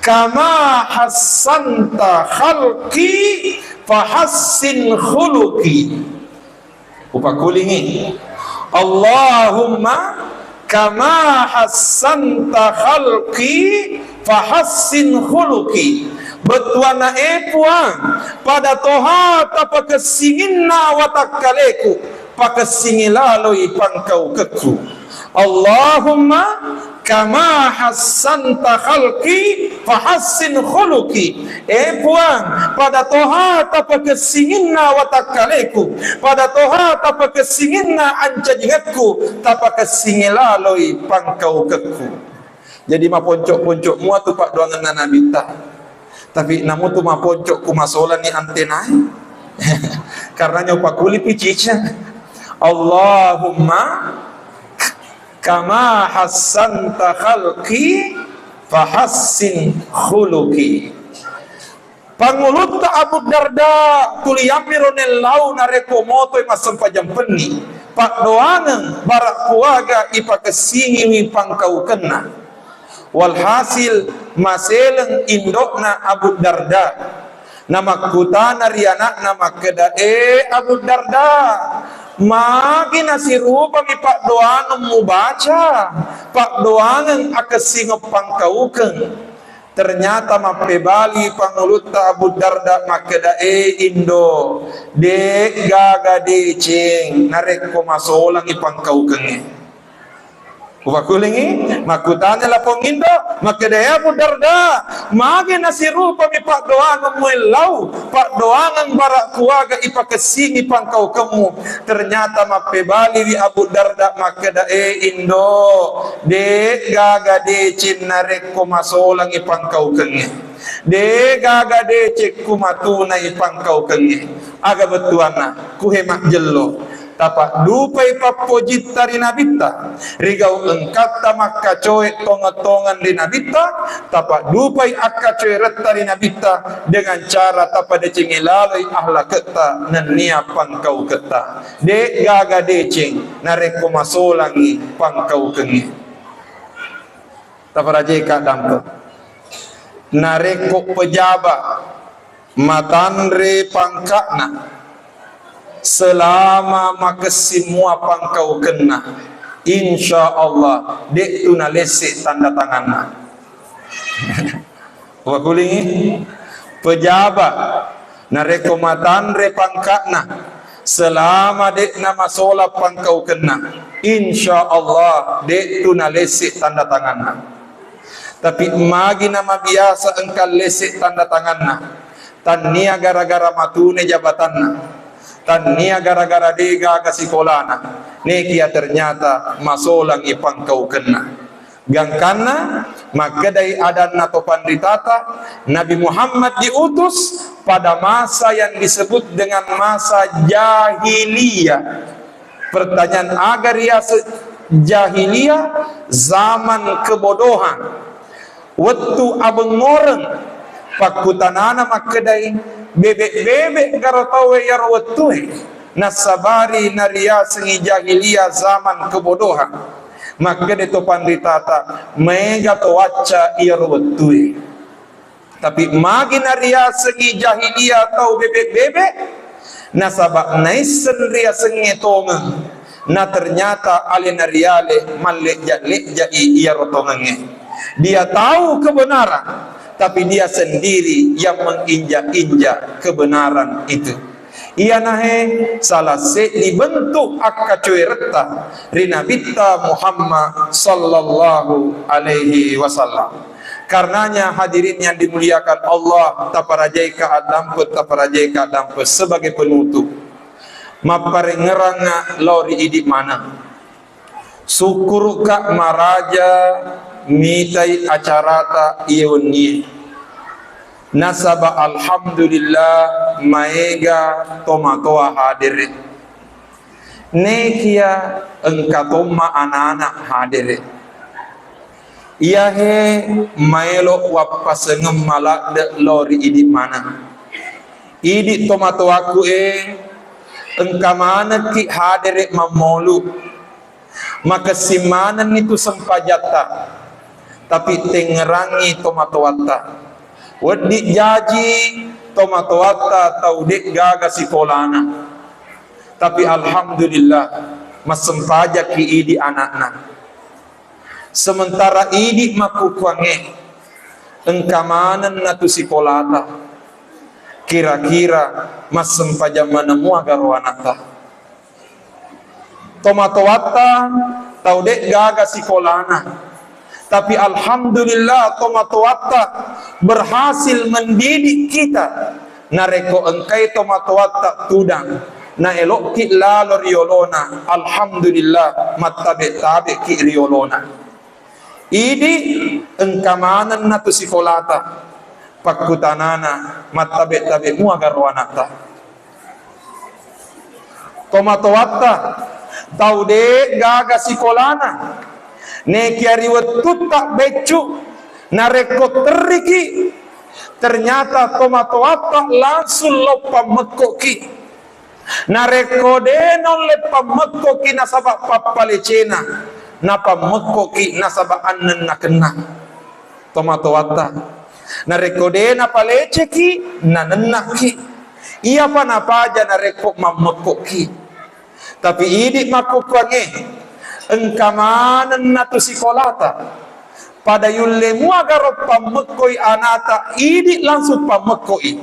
kama hassanta khalqi fahassin khuluqi. Upakulingi. Allahumma kama hassanta khalqi fahassin khuluqi. Bettuanna, e Puang, pada toha tapakessinginna watakkaleku, pakessingi laloi pangkaukekku. Allahumma kama hassanta khalqi fahassin khuluqi. E Puang, pada toha tapakessinginna watakkaleku, pada toha tapakessinginna ancajingekku, tapakessingi laloi pangkaukekku. Jadi maponco-ponco mua tu paddoangenna Nabitta. Tapi namu tu maponco ku masolani antenae. Karena nyau pakuli picica. Allahumma kama hassanta khalqi fahassin khuluqi. Pangulutta Abu Darda, tuliammiro nellau narekko motoi massempajang penni, paddoangeng bara kuaga ipakessingiwi pangkaukenna. Walhasil, maseleng indo'na Abu Darda. Namakkutana ri ana'na makkeda, "E Abu Darda, magi nasirupami paddoangeng mubaca, paddoangeng akessingeng pangkaukeng?" Ternyata mappebali pangulutta Abu Darda makkeda, "E Indo, de'gaga deceng narekko masolangi pangkaukengnge." Upakulingi, makkutana lapong indo, makkeda, "E Abu Darda, magi nasirupami paddoangemmu ellau, paddoangeng bara kuaga ipakessingi pangkaukemmu?" Ternyata mappebaliwi Abu Darda makkeda, "E Indo, de'gaga deceng narekko masolangi pangkaukengnge. De'gaga deceng kumatunai pangkaukengnge." Aga bettuanna, kuhe majjello. Tapaddupai pappojitta ri Nabitta, rigau engkatta makkacoe tongeng-tongeng ri Nabitta, tapaddupai akkacoeretta ri Nabitta dengan cara tapadecengi laloi ahlaketta nennia pangkauketta. De'gaga deceng narekko masolangi pangkaukengnge. Taparajai kaddampe. Narekko pejabat matanre pangka'na, selama makessing mua pangkaukenna, insya Allah de'tu nalesse tanda tanganna. Wakulingi, pejabat narekko matanre pangka'na, selama de'na masola pangkaukenna, insya Allah de'tu nalesse tanda tanganna. Tapi magi namabiasa engka lesse tanda tanganna, tannia gara-gara matune jabatanna, tannia gara-gara de'gaga sikolana, nekia ternyata masolangi pangkaukenna. Gangkanna, makkedai adanna to panritata, Nabi Muhammad diutus pada masa yang disebut dengan masa jahiliyah. Pertanyaan, aga riaseng jahiliyah? Zaman kebodohan. Wettu abengngoreng. Pakkutanana makkedai, bebe-bebe garo tauwe iyaro wettue? Nassabari nariasengi jahiliyah zaman kebodohan. Makkeda to panritata, maega to wacca iyaro wettue. Tapi magi nariasengi jahiliyah tau bebe-bebe? Nasaba naisseng riasengnge tongeng, na ternyata alena riale malle'ja-le'jai iyaro tongengnge. Dia tahu kebenaran, tapi dia sendiri yang menginjak-injak kebenaran itu. Iyanahe salah seddi bentuk akkacoeretta ri Nabitta Muhammad sallallahu alaihi wasallam. Karenanya, hadirin yang dimuliakan Allah, taparajaika addampeng, taparajaika addampeng sebagai penutup. Mapparengngerang lao ri idi maneng. Sukkuruka maraja mitai acarata iye wennie. Nasaba alhamdulillah maega tomatoa hadere. Nekia engka tomma anana hadere. Iyahe maelo wappasengeng maladde lao ri idi maneng. Idi tomatoaku e, engka manekki hadere mammolu. Makessing manenni tu sempajatta, tapi tengngerangi tomatoatta. Wedding jaji tomatoatta tau de'gaga sikolana, tapi alhamdulillah massempajakki idi anakna. Sementara idi makkukkuangnge engka manenna tu sikolata, kira-kira massempajang maneng mua garo anatta. Tomatoatta tau de'gaga sikolana, tapi alhamdulillah tomatoatta berhasil mendidik kita. Narekko engkai tomatoatta tudang, naelokki lalo riolona, alhamdulillah mattabe-tabeki riolona. Idi engka manenna tu sikolata, pakkutanana mattabe-tabe mua garo anatta. Tomatoatta tau de'gaga sikolana, nekia ri wettutta beccu, narekko terriki Ternyata tomatoatta langsung lao pammekkoki. Narekko de naulle pammekkoki nasaba pappalecena, napammekkoki nasaba annennakenna tomatoatta. Narekko de napaleceki, nanennaki. Iyapa napaja narekko mammekkoki. Tapi idi makkukkuangnge, engka manenna tu sikolata. Pada yulle muagaro pammekkoi anata, idi langsung pammekkoi.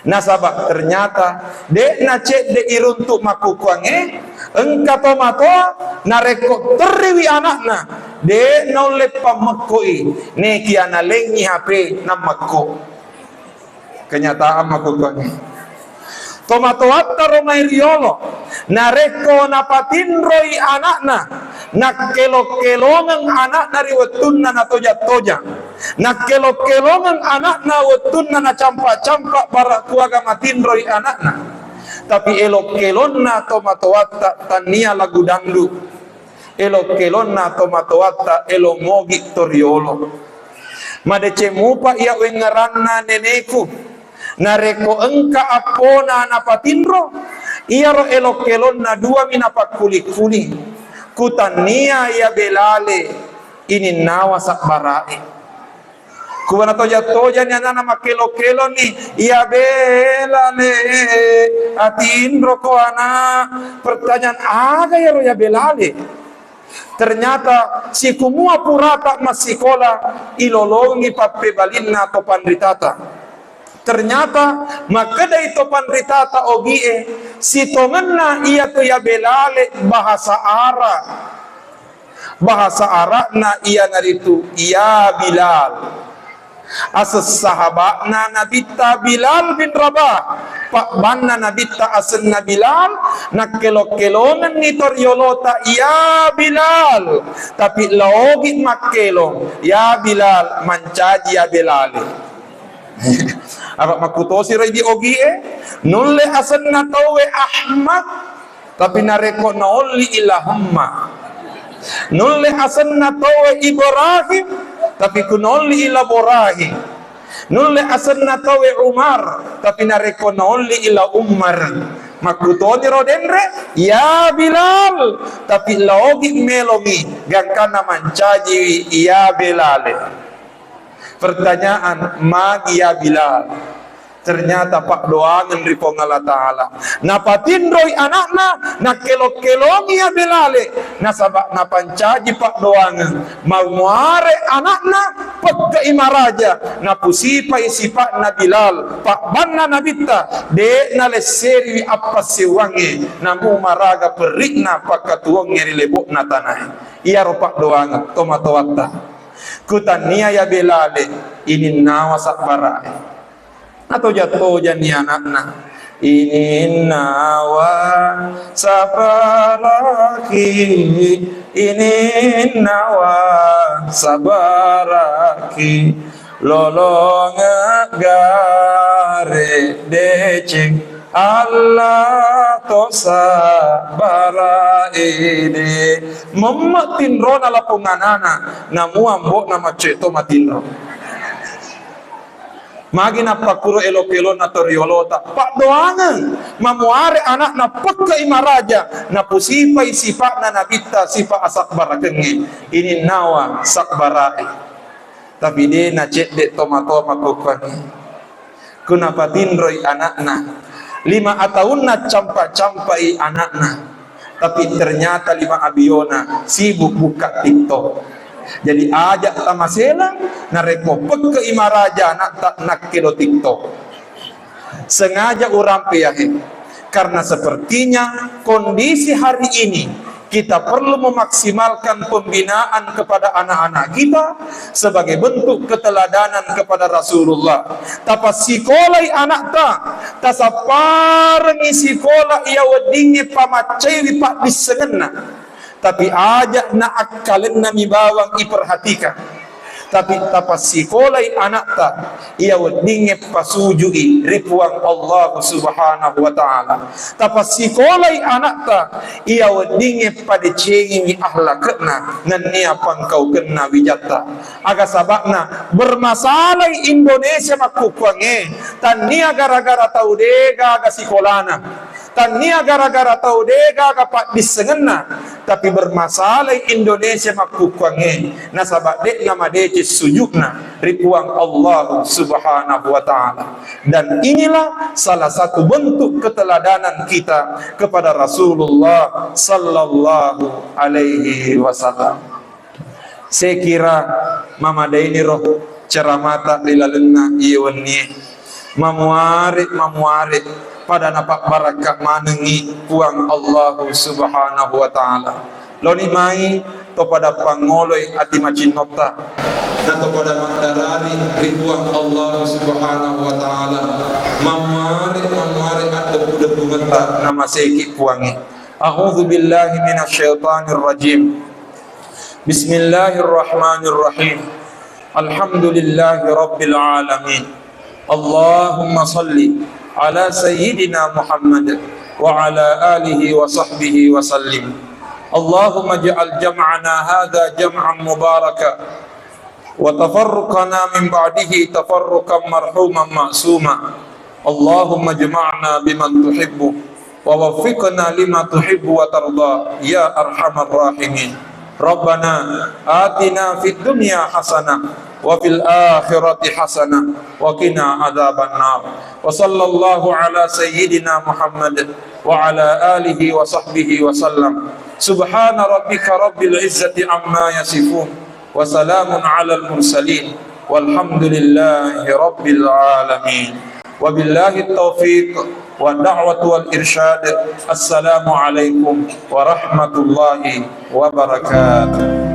Nasaba ternyata de'na cedde iruntu makkukkuangnge, engka tomatoa narekko terriwi anakna, de naulle pammekkoi, nekia nalengngi H P nammekko. Kenyataan makkukkuangnge. Tomatoatta ro mai riolo, narekko napatinroi anakna, nakkelo-kelongeng anakna ri wettunna natoja-toja, nakkelo-kelongeng anakna wettunna nacampa-campa bara kuaga matinroi anakna. Tapi elo-kelonna tomatoatta tannia lagu dangdut. Elo-kelonna tomatoatta elo mogi toriolo. Madeceng mupa iya wengngeranna neneku. Narekko engka appona napatinro, iyaro elo-kelonna duami napakkuli-kuli. Kutannia iya belale ininnawa sabbarae. Kuwana toja-tojani anana makkelo-keloni, "Iya belale, atinroko ana." Pertanyaan, aga iyaro iya belale? Ternyata sikumua purata massikola, ilolongi pappebalinna to panritata. Ternyata makkedai to panritata ogie, sitongenna iyatu iya belale bahasa Arab. Bahasa Arabna iyanaritu, "Ya Bilal." Aseng sahaba'na Nabitta Bilal bin Rabah. Pabbanna Nabitta asenna Bilal, nakkelo-kelongenni to riolota, "Ya Bilal." Tapi laogi makkelong, "Ya Bilal, mancaji ya Bilal." Apa makkutosiro idi ogie, nulle asenna tauwe Ahmad, tapi narekko naolli i la Hemma. Nulle asenna tauwe Ibrahim, tapi ku naolli i la Borahim. Nulle asenna tauwe Umar, tapi narekko naolli i la Ummar. Makkutoniro denre, "Ya Bilal," tapi laogi melongi, gangkanna mancajiwi, "Ya Belale." Pertanyaan, magi ya Bilal? Ternyata paddoangeng ri Puang Allah Ta'ala. Napatinroi anakna, nakkelo-kelongi ya Bilale, nasaba napancaji paddoangeng. Mamuare anakna, pekke'i maraja, napusipai sipa'na Bilal, pabbanna Nabitta, de nalesseriwi appassewwangnge, namu maraga perri'na pakkatuwongnge ri lebo'na tanae. Iyaro paddoangeng tomatoatta. Kutannia ya Belale, ininnawa sabbara'e. Natoja-tojani anakna, "Ininnawa sabbaraki, ininnawa sabbaraki, lolonge gare deceng, Allah to sabbara ide." Memme tinrona lapong anana, namua ambo'na maccoe to matinro. Magi nappakkuro elo-kelonna to riolota, paddoangeng, mamuare anakna pekke'i maraja, napusipai sipa'na Nabitta, sipa asabbarakengnge, ininnawa sabbarae. Tapi de nacedde tomatoa makkokkoe. Kunapatinroi anakna, lima ataunna campa-campai anakna. Tapi ternyata lima abiona sibuk buka TikTok. Jadi aja tamaselang, narekko pekke'i maraja anakta nakkelo TikTok. Sengaja urampe yahe. Karena sepertinya kondisi hari ini kita perlu memaksimalkan pembinaan kepada anak-anak kita sebagai bentuk keteladanan kepada Rasulullah. Tapasikolai anakta, tasapparengngi sikola iya weddingnge pamaccaiwi paddissengenna. Tapi aja na akkalennami bawang iperhatikan. Tapi tapassikolai anakta iya weddingnge pasuju'i ri Puang Allah Subhanahu wa Ta'ala. Tapassikolai anakta iya weddingnge padecengiwi akhlakna nennia pangkaukenna wijatta. Aga saba'na bermasalai Indonesia makkukkuangnge, tannia gara-gara tau degaga sikolana. Tannia gara-gara tau degaga paddissengenna, tapi bermasalai Indonesia makkukkuangnge, nasaba de'na madeceng sujudna ri Puang Allah Subhanahu wa Ta'ala. Dan inilah salah satu bentuk keteladanan kita kepada Rasulullah sallallahu alaihi wasallam. Sekira mamadainiro ceramata ri lalenna iye wennie. Mamuare, mamuare pada napabbarakka manengngi Puang Allahu Subhanahu wa Ta'ala. Loni mai to pada pangoloi ati macinnotta, na to pada maddarari ri Puang Allahu Subhanahu wa Ta'ala. Mamuare, mamuare addeppu-deppungetta namaseki Puangnge. A'udzu billahi minasyaitonir rajim. Bismillahirrahmanirrahim. Alhamdulillahi rabbil alamin. Allahumma salli ala sayyidina Muhammad wa ala alihi wa sahbihi wa sallim. Allahumma ij'al jam'ana hadza jam'an mubaraka wa tafarruqana min ba'dihi tafarruqan marhuman ma'suma. Allahumma ijma'na biman tuhibbu wa waffiqna lima tuhibbu wa tarda ya arhamar rahimin. Rabbana atina fid dunya hasanah wa fil akhirati hasanah wa qina adzaban nar. Wa sallallahu ala sayyidina Muhammad wa ala alihi wa sahbihi wa sallam. Subhana rabbika rabbil izzati amma yasifun. Wa salamun alal mursalin. Walhamdulillahi rabbil alamin. Wabillahi taufiq wa da'watu wal irsyad. Assalamualaikum warahmatullahi wabarakatuh.